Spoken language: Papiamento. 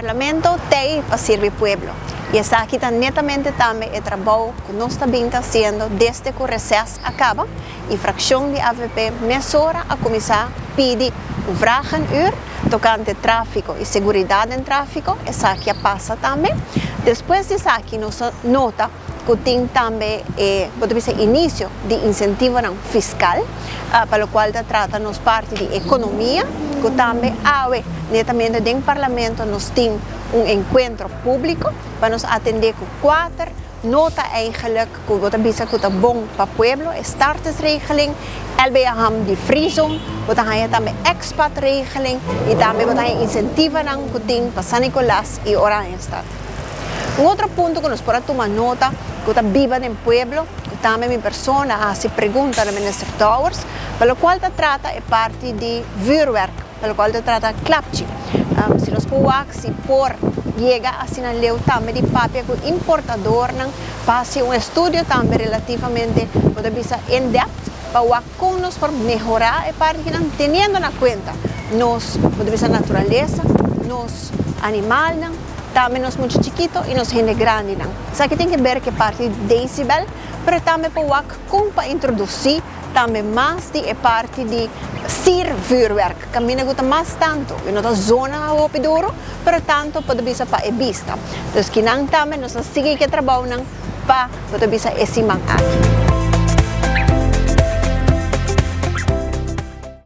Parlamento t'ey pa sirbi pueblo y esaki ta netamente tambe e trabou cu nos ta bin ta haciendo desde cu reces a caba y fraccion di avp mesora a cuminsa pidi un vragenuur tocante trafico y seguridad den trafico, esaki a pasa tambe. Despues di esaki nos a nota cu tin tambe e, bo ta bisa, inicio di incentivonan fiscal, pa locual ta trata nos parti di economia, cu tambe awe netamente den Parlamento nos tin un encuentro publico pa nos atende cu cuater nota eigenlijk cu bo ta bisa cu ta bon pa pueblo, e startersregeling, LBA-ham di Freezone, bo ta haya tambe expatregeling y tambe bo ta haya incentivonan cu tin pa San Nicolas y Oranjestad. Un otro punto cu nos por a tuma nota cu ta biba den pueblo, cu tambe mi persona a haci pregunta na Minister Dowers, pa locual ta trata e parti di vuurwerk, pa locual ta trata klapchi. Si nos por wak si por yega asina leu tambe di papia cu importadornan pa haci un estudio tambe relativamente, bo ta bisa, in depth, pa wak con nos por mehora e partinan teniendo na cuenta nos, bo ta bisa, naturalesa, nos animalnan, tambe nos mucha chikito y nos hende grandinan. Esaki tin ke ber ku e parti di decibel, pero tambe pa wak kon pa introduci tambe mas di e parti di siervuurwerk, kaminda ku ta mas tantu, i no ta zona hopi duro, pero tantu por bisa pa e bista. Dus kinan tambe nos ta sigui ku e trabounan pa bo ta bisa e siman aki.